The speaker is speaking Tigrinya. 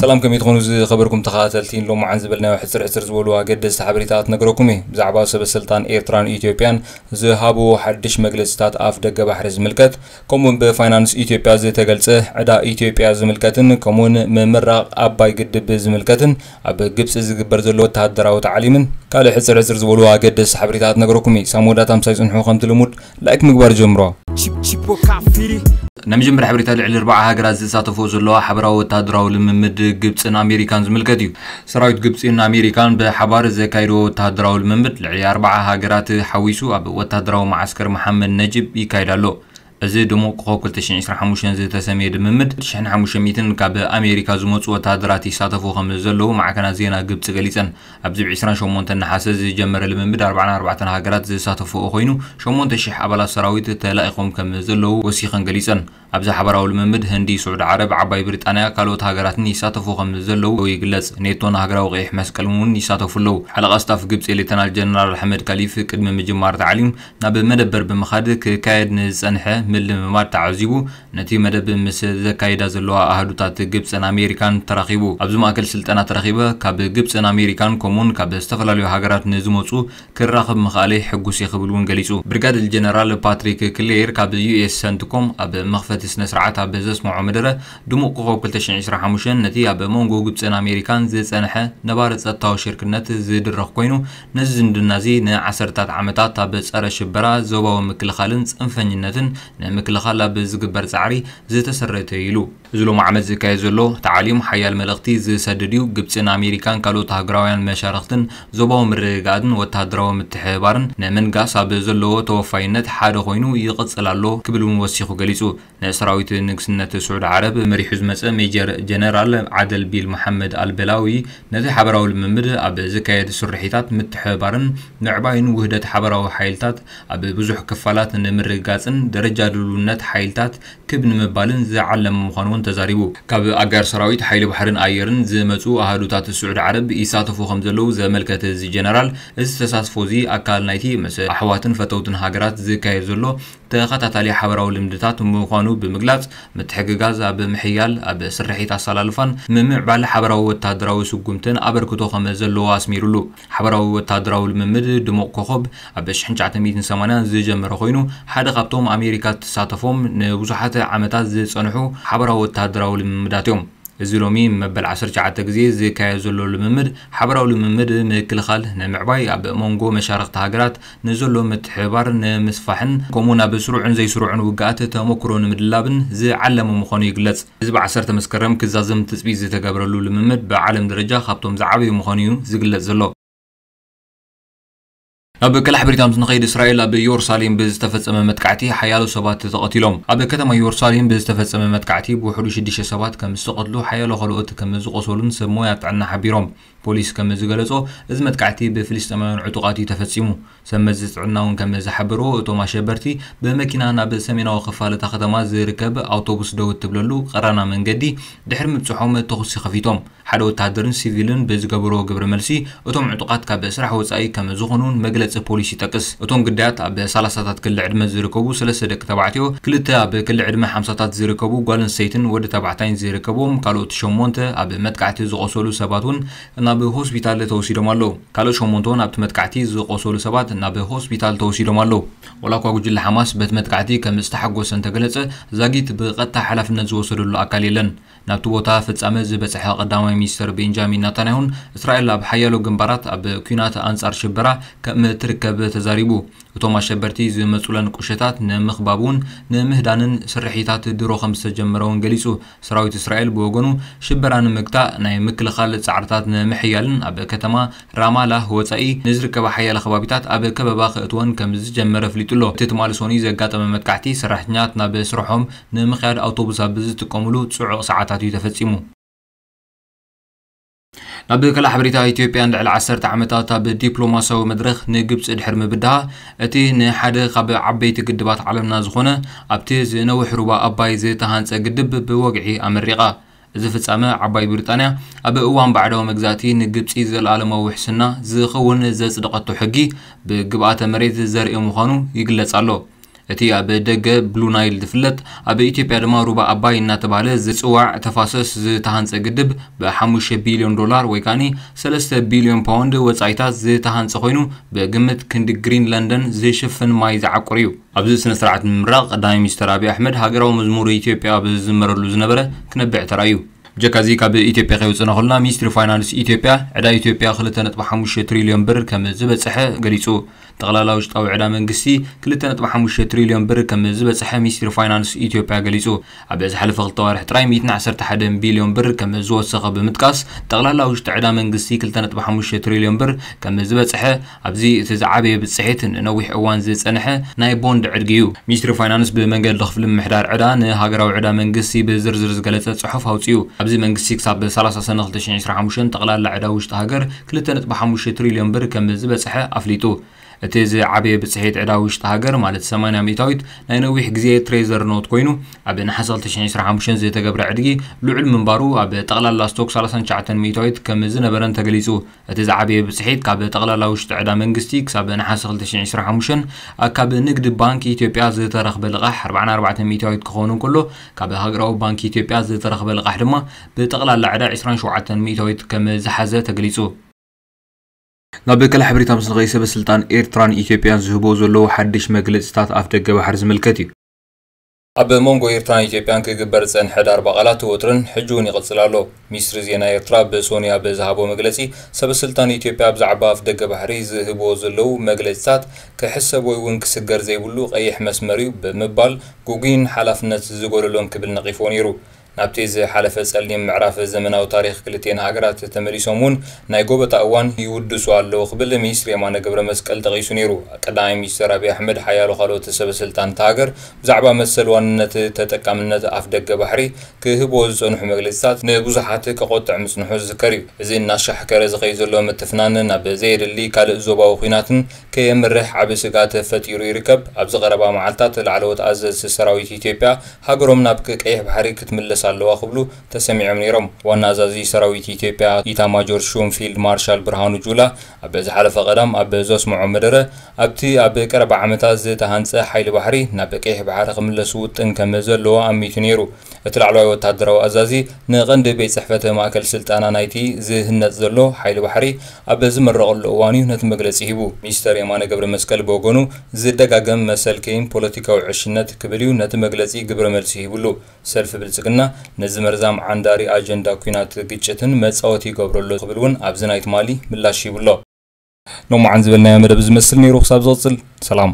ሰላም፣ ከመይ ትኾኑ ዝኸበርኩም ተኸታተልቲ? ሎማዓን ዝበልናዮ ሕፅር ሕፅር ዝበሉ ኣገደስቲ ሓበሬታት ነግረኩም እዩ። ብዛዕባ ሰበ ስልጣን ኤርትራን ኢትዮጵያን ዝሃብዎ ሓድሽ መግለፅታት ኣፍ ደገ ባሕሪ ዝምልከት፣ ከምኡውን ብፋይናንስ ኢትዮጵያ ዝተገልጸ ዕዳ ኢትዮጵያ ዝምልከትን ከምኡውን ምምራቕ ኣባይ ግድብ ዝምልከትን ኣብ ግብፂ ዝግበር ዘሎ ወተሃደራዊ ታዕሊምን ካልእ ሕፅር ሕፅር ዝበሉ ኣገደስቲ ሓበሬታት ነግረኩም እዩ። ሳሞዳት ኣምሳይ ጽንሑ ከምቲ ልሙድ ላይክ ምግባር ጀምሮ። ናይ መጀመርያ ሓበሬታ፣ ልዕሊ ኣርባዓ ሃገራት ዝሳተፎ ዘለዋ ሓበራዊ ወተሃደራዊ ልምምድ ግብፅን ኣሜሪካን ዝምልከት እዩ። ሰራዊት ግብፅን ኣሜሪካን ብሓባር ዘካይድዎ ወተሃደራዊ ልምምድ ልዕሊ ኣርባዓ ሃገራት ሓዊሱ ኣብ ወተሃደራዊ መዓስከር መሓመድ ነጅብ ይካየድ ኣሎ። እዚ ድሙቕ ኮኸብ ክልተ ሽሕን ዕስራን ሓሙሽተን ዝተሰምየ ልምምድ ሽሕን ሓሙሽተ ሚእትን ካብ ኣሜሪካ ዝመፁ ወተሃደራት ይሳተፉ ከም ዘለዉ ማዕከናት ዜና ግብፂ ገሊፀን። ኣብዚ ብ ዕስራን ሸሞንተን ነሓሰ ዝጀመረ ልምምድ ኣርባዓን ኣርባዕተን ሃገራት ዝሳተፍኦ ኮይኑ፣ ሸሞንተ ሽሕ ኣባላት ሰራዊት ተላኢኾም ከም ዘለዉ ወሲኸን ገሊጸን። ኣብዚ ሓባራዊ ልምምድ ህንዲ፣ ስዑዲ ዓረብ፣ ዓባይ ብሪጣንያ ካልኦት ሃገራትን ይሳተፉ ከም ዘለዉ ይግለጽ። ኔቶን ሃገራዊ ቀይሕ መስቀልን እውን ይሳተፉ ኣለዉ። ሓለቓ ስታፍ ግብጺ ሌተናል ጀነራል ኣሕመድ ካሊፍ ቅድሚ ምጅማር ታዕሊም ናብ መደበር ብምኻድ ክካየድ ንዝጸንሐ ምልምማድ ተዓዚቡ፣ ነቲ መደብ ምስ ዘካይዳ ዘለዋ ኣሃዱታት ግብጽን ኣሜሪካን ተራኺቡ። ኣብዚ ማእከል ስልጠና ተረኺበ ካብ ግብጽን ኣሜሪካን ከምኡውን ካብ ዝተፈላለዩ ሃገራት ንዝመጹ ክራኸብ ምኽኣለይ ሕጉስ እየ ክብል እውን ገሊጹ። ብሪጋደል ጀነራል ፓትሪክ ክሌር ካብ ዩ ኤስ ሰንትኮም ኣብ መኽፈቲ ስነ ስርዓት ኣብ ዘስምዖ መደረ፣ ድሙቕ ኮኸብ ክልተ ሽሕን ዕስራን ሓሙሽተን ነቲ ኣብ መንጎ ግብጽን ኣሜሪካን ዝጸንሐ ነባሪ ጸጥታዊ ሽርክነት ዝድረኽ ኮይኑ፣ ነዚ ዝምድና እዚ ንዓሰርታት ዓመታት ኣብ ጸረ ሽበራ፣ ዞባዊ ምክልኻልን ጽንፈኝነትን ንምክልኻል ኣብ ዝግበር ጻዕሪ ዝተሰረተ እዩ ኢሉ። እዚ ሎም ዓመት ዝካየድ ዘሎ ታዕሊም ሓያል መልእኽቲ ዝሰድድ እዩ። ግብጽን ኣሜሪካን ካልኦት ሃገራውያን መሻርኽትን ዞባዊ ምርግጋእን ወተሃደራዊ ምትሕብባርን ንምንጋስ ኣብ ዘለዎ ተወፋይነት ሓደ ኮይኑ ይቕጽል ኣሎ ክብል እውን ወሲኹ ገሊጹ። ንሰራዊት ንግስነት ስዑዲ ዓረብ መሪሑ ዝመጸ ሜጀር ጀነራል ዓደል ቢል መሓመድ ኣልበላዊ ነቲ ሓበራዊ ልምምድ ኣብ ዝካየድ ስርሒታት ምትሕብባርን ምዕባይን ውህደት ሓበራዊ ሓይልታት ኣብ ብዙሕ ክፋላት ንምርግጋጽን ደረጃ ድልውነት ሓይልታት ክብ ንምባልን ዝዓለመ ምዃኑ እውን ተዛሪቡ። ካብ ኣጋር ሰራዊት ሓይሊ ባሕርን ኣየርን ዝመጹ ኣሃዱታት ስዑዲ ዓረብ ይሳተፉ ከም ዘለዉ ዘመልከተ እዚ ጀነራል፣ እዚ ተሳትፎ እዚ ኣካል ናይቲ ምስ ኣሕዋትን ፈተውትን ሃገራት ዝካየድ ዘሎ ተኸታታሊ ሓበራዊ ልምድታት ምዃኑ ብምግላጽ፣ ምትሕግጋዝ ኣብ ምሕያል፣ ኣብ ስርሒት ኣሰላልፋን ምምዕባል ሓበራዊ ወተሃደራዊ ስጉምትን ኣበርክቶ ከም ዘለዎ ኣስሚሩሉ። ሓበራዊ ወተሃደራዊ ልምምድ ድሙቕ ኮኸብ ኣብ ሽሕን ትሽዓተ ሚእትን ሰማንያን ዝጀመረ ኮይኑ፣ ሓደ ካብቶም ኣሜሪካ ትሳተፎም ንብዙሓት ዓመታት ዝጸንሑ ሓበራዊ ወተሃደራዊ ልምምዳት እዮም። እዚ ሎሚ መበል ዓሰርተ ትሽዓተ ግዜ ዝካየድ ዘሎ ልምምድ፣ ሓበራዊ ልምምድ ምክልኻል ንምዕባይ ኣብ መንጎ መሻርኽቲ ሃገራት ንዘሎ ምትሕብባር ንምስፋሕን ከምኡ ናብ ስሩዕን ዘይስሩዕን ውግኣት ተመኩሮ ንምድላብን ዝዓለመ ምዃኑ ይግለጽ። እዚ ብዓሰርተ መስከረም ክዛዘም ትጽቢት ዝተገብረሉ ልምምድ ብዓለም ደረጃ ካብቶም ዝዓበዩ ምዃኑ እዩ ዝግለጽ ዘሎ። ናብ ካልእ ሓበሬታ ምስ ንኸይድ፣ እስራኤል ኣብ ኢየሩሳሌም ብዝተፈጸመ መጥቃዕቲ ሓያሎ ሰባት ተቐቲሎም። ኣብ ከተማ ኢየሩሳሌም ብዝተፈጸመ መጥቃዕቲ ብውሕዱ ሽዱሽተ ሰባት ከም ዝተቐትሉ፣ ሓያሎ ካልኦት ከም ዝቖሰሉን ሰብ ሞያ ጥዕና ሓቢሮም። ፖሊስ ከም ዝገለጾ፣ እዚ መጥቃዕቲ ብፍልስጤማውያን ዕጡቓት እዩ ተፈጺሙ። ሰብ መዚ ጥዕና እውን ከም ዝሓበርዎ፣ እቶም ኣሸበርቲ ብመኪና ናብ ሰሜናዊ ክፋል እታ ከተማ ዝርከብ ኣውቶቡስ ደው እትብለሉ ቀራና መንገዲ ድሕሪ ምብጽሖም ተኹሲ ከፊቶም። ሓደ ወተሃደርን ሲቪልን ብዝገበርዎ ግብረ መልሲ፣ እቶም ዕጡቓት ካብ ስራሕ ወጻኢ ከም ዝኾኑን መግለጺ ፖሊስ ይጠቅስ። እቶም ግዳያት ኣብ ሰላሳታት ክሊ ዕድመ ዝርከቡ ሰለስተ ደቂ ተባዕትዮ፣ ክልተ ኣብ ክሊ ዕድመ ሓምሳታት ዝርከቡ ጓል ኣንስተይትን ወዲ ተባዕታይን ዝርከብዎም ካልኦት ሸሞንተ ኣብ መጥቃዕቲ ዝቖሰሉ ሰባት እውን ናብ ሆስፒታል ተወሲዶም ኣለዉ። ካልኦት ሸሞንተ እውን ኣብቲ መጥቃዕቲ ዝቖሰሉ ሰባት ናብ ሆስፒታል ተወሲዶም ኣለዉ። ወላ እኳ ጉጅለ ሓማስ በቲ መጥቃዕቲ ከም ዝተሓጎሰ እንተገለጸ፣ ዛጊት ብቐጥታ ሓላፍነት ዝወሰደሉ ኣካል የለን። ናብቲ ቦታ ፍጻመ ዝበጽሐ ቀዳማይ ሚኒስተር ቤንጃሚን ናታንያሁን፣ እስራኤል ኣብ ሓያሎ ግንባራት ኣብ ኲናት ኣንጻር ሽበራ ከም እትርከብ ተዛሪቡ። እቶም ኣሸበርቲ ዝመጹለን ቁሸታት ንምኽባብ እውን ንምህዳንን ስርሒታት ድሮ ከም ዝተጀመረ እውን ገሊጹ። ሰራዊት እስራኤል ብወገኑ፣ ሽበራ ንምግታእ ናይ ምክልኻል ጻዕርታት ንምሕያልን ኣብ ከተማ ራማላ ወጻኢ ንዝርከባ ሓያለ ከባቢታት ኣብ ከበባ ከእትወን ከም ዝጀመረ ኣፍሊጡ ኣሎ። እቲ ትማሊ ሰኑይ ዘጋጠመ መጥቃዕቲ፣ ሰራሕተኛታት ናብ ስርሖም ንምኽያድ ኣውቶቡስ ኣብ ዝጥቀሙሉ ጽዑቕ ሰዓታት እዩ ተፈጺሙ። ናብ ካልእ ሓበሬታ፣ ኢትዮጵያ ንልዕሊ ዓሰርተ ዓመታት ኣብ ዲፕሎማስያዊ መድረኽ ንግብጺ ድሕሪ ምብድሃ፣ እቲ ንሓደ ካብ ዓበይቲ ግድባት ዓለምና ዝኾነ፣ ኣብቲ ዝነውሕ ሩባ ኣባይ ዝተሃንጸ ግድብ ብወግዒ ኣመሪቓ። እዚ ፍጻመ፣ ዓባይ ብሪጣንያ ኣብ እዋን ባዕዳዊ መግዛእቲ ንግብጺ ዘለኣለማዊ ውሕስና ዝኸውን ዘጽደቐቶ ሕጊ ብግብኣተ መሬት ዘርኢ ምዃኑ ይግለጽ ኣሎ። እቲ ኣብ ደገ ብሉ ናይል ዝፍለጥ፣ ኣብ ኢትዮጵያ ድማ ሩባ ኣባይ እናተባህለ ዝጽዋዕ ተፋሰስ ዝተሃንጸ ግድብ፣ ብ5 ቢልዮን ዶላር ወይ ከኣ 3 ቢልዮን ፓውንድ ወጻኢታት ዝተሃንጸ ኮይኑ፣ ብግምት ክንዲ ግሪንላንድን ዝሽፍን ማይ ዝዓቁር እዩ። ኣብዚ ስነ ስርዓት ምምራቕ፣ ቀዳማይ ሚኒስትር ኣብይ ኣሕመድ ሃገራዊ መዝሙር ኢትዮጵያ ኣብ ዝዝመረሉ ዝነበረ ክነብዕ ተራእዩ። ብጀካዚ፣ ካብ ኢትዮጵያ ከይወፅና ከለና፣ ሚኒስትሪ ፋይናንስ ኢትዮጵያ ዕዳ ኢትዮጵያ 2.5 ትሪልዮን ብር ከም ዝበፅሐ ገሊፁ። ጠቕላላ ውሽጣዊ ዕዳ መንግስቲ 2.5 ትሪልዮን ብር ከም ዝበፅሐ ሚኒስትሪ ፋይናንስ ኢትዮጵያ ገሊፁ። ኣብ ዝሓለፈ ክልተ ዋርሕ ጥራይ 111 ቢልዮን ብር ከም ዝወሰኸ ብምጥቃስ፣ ጠቕላላ ውሽጢ ዕዳ መንግስቲ 2.5 ትሪልዮን ብር ከም ዝበፅሐ፣ ኣብዚ እቲ ዝዓበየ ብፅሒት ንነዊሕ እዋን ዝፀንሐ ናይ ቦንድ ዕድጊ እዩ። ሚኒስትሪ ፋይናንስ ብመንገዲ ክፍሊ ምምሕዳር ዕዳ ንሃገራዊ ዕዳ መንግስቲ ብዝርዝር ዝገለፀ ፅሑፍ ኣውፅኡ። ኣብዚ መንግስቲ ክሳብ 30 ሰነ 2025 ጠቕላላ ዕዳ ውሽጢ ሃገር 2.5 ትሪልዮን ብር ከም ዝበፅሐ ኣፍሊጡ። እቲ ዝዓበየ ብፅሒት ዕዳ ውሽጢ ሃገር፣ ማለት 80 ሚእታዊት ናይ ነዊሕ ግዜ ትሬዘር ኖት ኮይኑ፣ ኣብ ነሓሰ 2025 ዝተገብረ ዕድጊ ልዑል ምንባሩ፣ ኣብ ጠቕላላ ስቶክ 39 ሚእታዊት ከም ዝነበረን ተገሊፁ። እቲ ዝዓበየ ብፅሒት ካብ ጠቕላላ ውሽጢ ዕዳ መንግስቲ ክሳብ ነሓሰ 2025 ካብ ንግዲ ባንክ ኢትዮጵያ ዝተረኽበ ልቓሕ 44 ሚእታዊት ክኸውን እንከሎ፣ ካብ ሃገራዊ ባንክ ኢትዮጵያ ዝተረኽበ ልቓሕ ድማ ብጠቕላላ ዕዳ 27 ሚእታዊት ከም ዝሓዘ ተገሊፁ። ናብ ካልእ ሓበሬታ ምስ ንኸይድ፣ ሰበ ስልጣን ኤርትራን ኢትዮጵያን ዝህቦ ዘለዉ ሓድሽ መግለጽታት ኣፍ ደገ ባሕሪ ዝምልከት እዩ። ኣብ መንጎ ኤርትራን ኢትዮጵያን ክግበር ዝጸንሐ ዳርባ ቃላት ወጥርን ሕጂ እውን ይቕጽል ኣሎ። ሚኒስትሪ ዜና ኤርትራ ብሶኒ ኣብ ዝሃቦ መግለጺ፣ ሰበ ስልጣን ኢትዮጵያ ብዛዕባ ኣፍ ደገ ባሕሪ ዝህብዎ ዘለዉ መግለጽታት ክሕሰብ ወይ እውን ክስገር ዘይብሉ ቀይሕ መስመር እዩ ብምባል፣ ግጉይን ሓላፍነት ዝጎደሎን ክብል ነቒፍዎ ነይሩ። ናብቲ ዝሓለፈ ጸሊም ምዕራፍ ዘመናዊ ታሪኽ ክልቲኤን ሃገራት ተመሊሶም እውን ናይ ጎበጣ እዋን ይውድሱ ኣለዉ ክብል ሚኒስትር የማነ ገብረ መስቀል ጠቒሱ ነይሩ። ቀዳማይ ሚኒስትር ኣብይ ኣሕመድ ሓያሎ ካልኦት ሰበ ስልጣን እታ ሃገር ብዛዕባ መሰል ዋንነት ተጠቃምነት ኣፍ ደገ ባሕሪ ክህብዎ ዝጸንሑ መግለጺታት ንብዙሓት ከቖጥዕ ምጽንሑ ዝዝከር እዩ። እዚ እናሻሕከረ ዝኸይድ ዘሎ ምትፍናን ናብ ዘየድሊ ካልእ ዞባዊ ኲናትን ከየምርሕ ዓቢ ስግኣት ፈጢሩ ይርከብ። ኣብዚ ቀረባ መዓልታት ላዕለዎት ኣዘዝቲ ሰራዊት ኢትዮጵያ ሃገሮም ናብ ቀይሕ ባሕሪ ክትምለስ ኣለዋ ክብሉ ተሰሚዖም ነይሮም። ዋና ኣዛዚ ሰራዊት ኢትዮጵያ ኢታማጆር ሹም ፊልድ ማርሻል ብርሃኑ ጁላ ኣብ ዝሓለፈ ቀዳም ኣብ ዘስምዖ መደረ፣ ኣብቲ ኣብ ቀረባ ዓመታት ዝተሃንጸ ሓይሊ ባሕሪ ናብ ቀይሕ ባሕሪ ክምለስ ውጥን ከም ዘለዎ ኣሚቱ ነይሩ። እቲ ላዕለዋይ ወታደራዊ ኣዛዚ ንቐንዲ ቤት ጽሕፈት ማእከል ስልጠና ናይቲ ዝህነጽ ዘሎ ሓይሊ ባሕሪ ኣብ ዝምረቐሉ እዋን እዩ ነቲ መግለጺ ሂቡ። ሚኒስተር የማነ ገብረ መስቀል ብወገኑ፣ ዝደጋገም መሰል ከይን ፖለቲካዊ ዕሽነት ክብል እዩ ነቲ መግለጺ ግብረ መልሲ ሂብሉ። ሰልፊ ብልጽግና ነዚ መርዛም ዓንዳሪ ኣጀንዳ ኲናት ግጭትን መጻወቲ ይገብሮ ኣሎ ክብል እውን ኣብዚ ናይ ትማሊ ምላሽ ሂቡ ኣሎ። ሎማዓን ዝበልናዮ መደብ ዝመስል ነይሩ። ክሳብ ዝቕጽል ሰላም።